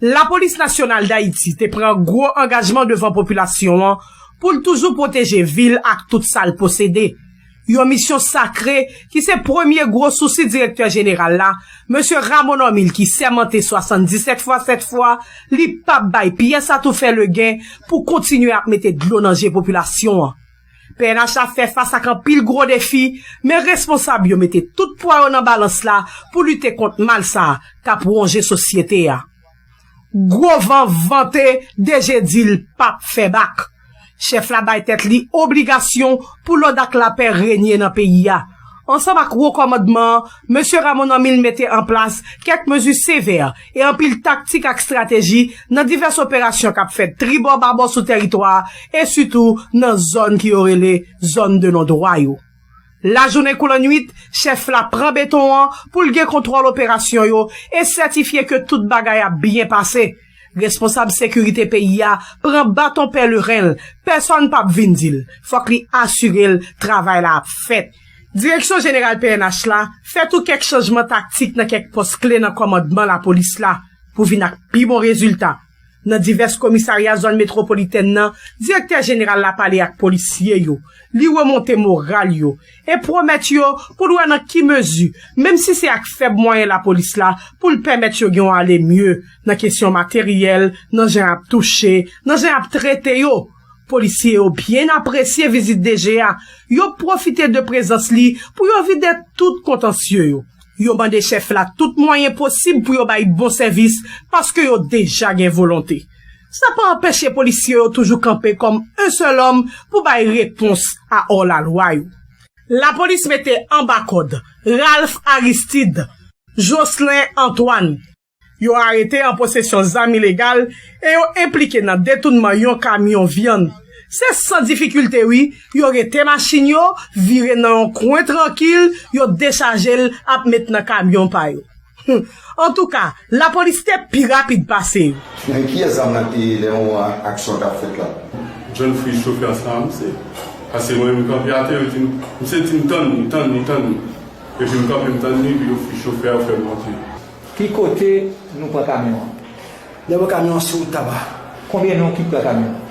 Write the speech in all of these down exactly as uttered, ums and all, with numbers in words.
Lapolis Nasyonal d Ayiti te pran gwo angajman devan popilasyon an pou l toujou pwoteje vil ak tout sa l posede. Yon misyon sakre ki se premye gwo sousi Direktè Jeneral la, Mesye Ramon Normil, ki sèmante swasanndisèt fwa sèt fwa, li p ap bay pyès atoufè legen pou kontinye ap mete dlo nan je popilasyon an. P N H la fè fas ak anpil gwo defi, men responsab yo mete tout pwa yo nan balans la pou lite kont mal sa a k ap wonje sosyete a. Gwo van vante, D G di l p ap fè bak. Chèf la bay tèt li obligasyon pou lòd ak lapè renye nan peyi a. Ansanm ak wo kòmandman an, Mesye Ramon Normil mete an plas kèk mezi sevè e anpil taktik ak estrateji nan divès operasyon k ap fèt tribò babò sou tèritwa a, e sitou nan zòn ki yo rele zòn de non dwa yo. Lajounen kou lannwit, chèf la pran beton an pou l gen kontwòl operasyon yo e sètifye ke tout bagay ap byen pase. Responsab sekirite peyi a pran baton pèleren l, pèsòn p ap vin di l. Fòk li asire l travay la ap fèt. Direksyon Jeneral P N H la fè tou kèk chanjman taktik nan kèk pòs kle nan kòmandman lapolis la pou vin ak pi bon rezilta. Nan divès komisarya zòn metwopolitèn nan, Direktè Jeneral la pale ak polisye yo, li remonte moral yo, e pwomèt yo pou l wè nan ki mezi, menm si se ak fèb mwayen lapolis la, pou l pèmèt yo gen yon ale mye nan kesyon materyèl, nan jan y ap touche, nan jan y ap trete yo. Polisye yo byen apresye vizit D G a, yo pwofite de prezans li pou yo vide tout kontansye yo. Yo mande chèf la tout mwayen posib pou yo bay bon sèvis, paske yo deja gen volonte. Sa pa anpeche polisye yo toujou kanpe kòm un seul homme pou bay repons a òlalwa yo. Lapolis mete anba kòd Ralph Aristide, Jocelyn Antoine. Yo arete an posesyon zam ilegal e yo enplike nan detounman yon kamyon vyann. Se san difikilte wi, yo rete machin yo, vire nan yon kwen trankil, yo dechaje l ap met nan kamyon pa yo. Antouka, lapolis te pi rapid pase yo. Men kiyès zam nan te ye lè yon aksyon t ap fèt la? John Free chofè ansanm misye. Paske mwen menm kanpe atè, yo di m, misye di m tann li, tann li, tann li. Epi m kanpe m tann li, epi yo fri chofè a, yo fè l monte. Ki kote nou pran kamyon an? Nou pran kamyon an sou wout Taba. Konbyen nou ki pran kamyon an?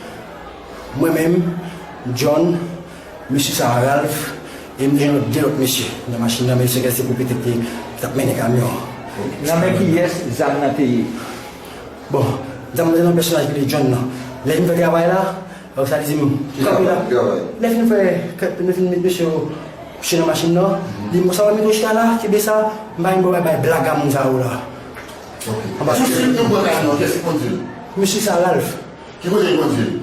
Mwen menm, John, mesye sa a, Ralph, e m te gen lòt, de lòt mesye nan machin nan, men se kèk se pwopyetè ki t ap mennen kamyon an. Nan men kiyès zam nan te ye? Bon, zam nan te nan pèsonaj ki rele John nan. Lè m fè travay la, Donk sa li di m, kanpe la. Lè fin fè, lè fin met mesye yo kouche nan machin nan, li di m, sa w ap mete w chita la, kenbe sa, m pa gen pou bay bay blaga moun sa yo la. Anba sou. Kiyès ki kondui l? Mesye sa, Ralph. Ki kote li kondui l?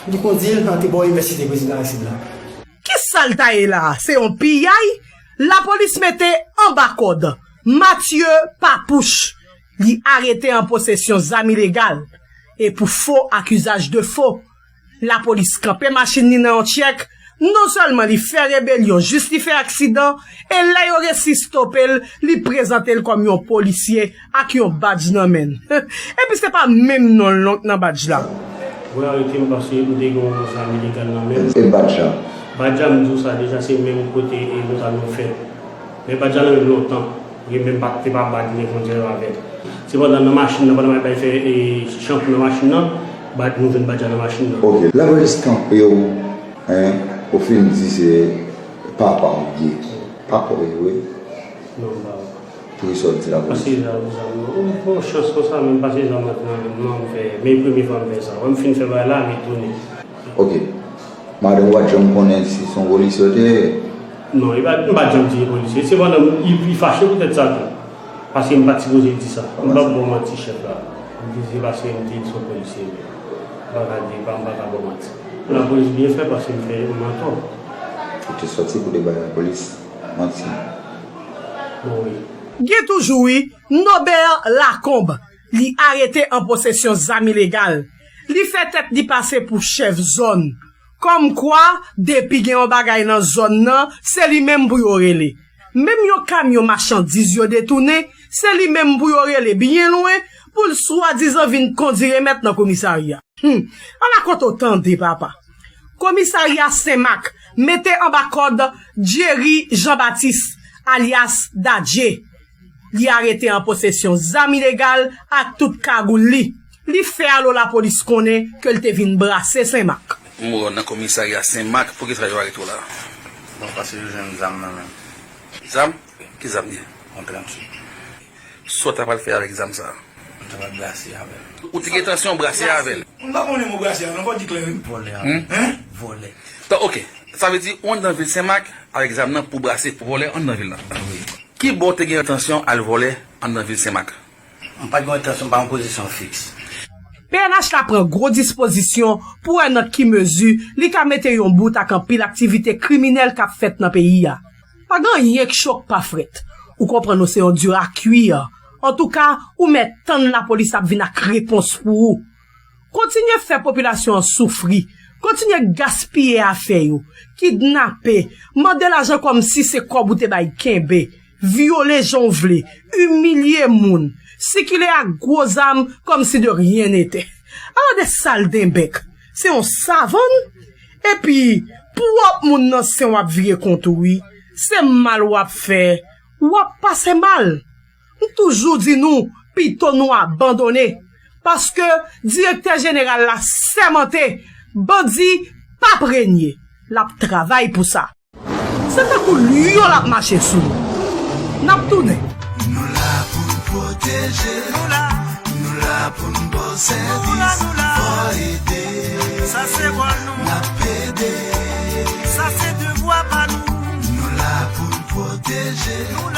Li kondui l nan te bò inivèsite Prezidan Aristide la. Kisa l ta ye la a? Se yon piyay? Lapolis mete anba kòd Mathieu Papouche. Li arete an posesyon zam ilegal e pou fo ak izaj de fo. Lapolis kanpe machin li nan yon tchèk, non sèlman li fè rebelyon jis li fè aksidan, e lè yo resi stope l, li prezante l kòm yon polisye ak yon badj nan men l. Epi se pa menm non l lonk nan badj la. Yo arete m paske m te gen yon zam ilegal nan men m. E badj la? Badj la, m di w sa deja, se menm kote e nou t al nan fèt. Men badj la nan men m lontan. Gen menm pa, te pa bad, men fon dyèl avè l. Sepandan, nan machin nan, pandan m ap bay fè, e, chanpou nan machin nan, bad, nou jwenn badj la nan machin nan. Ok, lapolis kanpe w, en, ou fin di se papa w ye. Papa w ye, wi. Non, m pa wè. Poukisa w di lapolis? Pase zam, zam, non. Bon, chans konsa, menm pase zam antre nan men m, non, m fè, men premye fwa m fè sa. Wè m fin fè bagay la, retounen. Ok. Madanm ou pa t janm konnen si se yon polisye w te ye? Non, li pa, m pa t janm di li polisye. Sepandan, li, li fache poutèt sa tou. Paske m pa t sipoze di sa. M p ap ba w manti, chèf la. M di se paske m di l se yon polisye li ye. M pa ka di, m pa, m pa ka ba w manti. Lapolis byen fè paske m fè yon mantò. Ou te sòti pou te bay lapolis manti? Bon, wi. Gen toujou, wi, Nobert Lacombe. Li arete an posesyon zam ilegal. Li fè tèt li pase pou chèf zòn. Kòmkwa, depi gen yon bagay nan zòn nan, se li menm pou yo rele. Menm yon kamyon machandiz yo detounen, se li menm pou yo rele byen lwen, pou l swadizan vin kondi remèt nan komisarya. Hum, ala kote w tande, papa. Komisarya Senmak mete anba kòd Jerry Jean Baptiste, alyas Dadje. Li arete an posesyon zam ilegal ak tout kagoul li. Li fè alo lapolis konnen ke l te vin brase Senmak. M wè w nan komisarya Senmak, poukisa yo arete w la? Bon, paske yo jwenn zam nan men m. Zam? Ki zam li ye? Yon tranche. Sa w ta pral fè avèk zam sa a? M ta pral brase avè l. Ou te gen entansyon brase avè l? M pa konnen mo brase a non, fò w di klè wi. Vòlè avè l. Hein? Vòlè. Tan, ok. Sa vle di ou anndan vil Senmak avèk zam nan pou brase pou vòlè anndan vil la. Wi. Ki bò w te gen entansyon al vòlè anndan vil Senmak? M pa t gen entansyon, m pa yon pozisyon fiks. P N H la pran gwo dispozisyon pou wè nan ki mezi li ka mete yon bout ak anpil aktivite kriminèl k ap fèt nan peyi a. Pa gen anyen k cho k pa frèt. Ou konprann ou se yon di a kwi. Antouka, ou mèt tann lapolis ap vin ak repons pou ou. Kontinye fè popilasyon an soufri. Kontinye gaspiye afè yo. Kidnape. Mande lajan kòmsi se kòb ou te bay kenbe. Vyole jan w vle. Imilye moun. Sikile ak gwo zam kòmsi de rien n'était. Ala de saldenbèk. Se yon savann. Epi, pwòp moun nan sen w ap vire kont ou wi. Se mal w ap fè. W ap pase mal. M toujou di nou, pito nou abandone. Paske direktè jeneral la sèmante, bandi p ap renye. L ap travay pou sa. Se tankou lyon l ap mache sou nou. N ap tounen. Nou la pou n pwoteje. Nou la. Nou la pou n ba w sèvis. Nou la, nou la. Fò ede. Sa se wòl nou. N ap ede. Sa se devwa pa nou. Nou la pou n pwoteje. Nou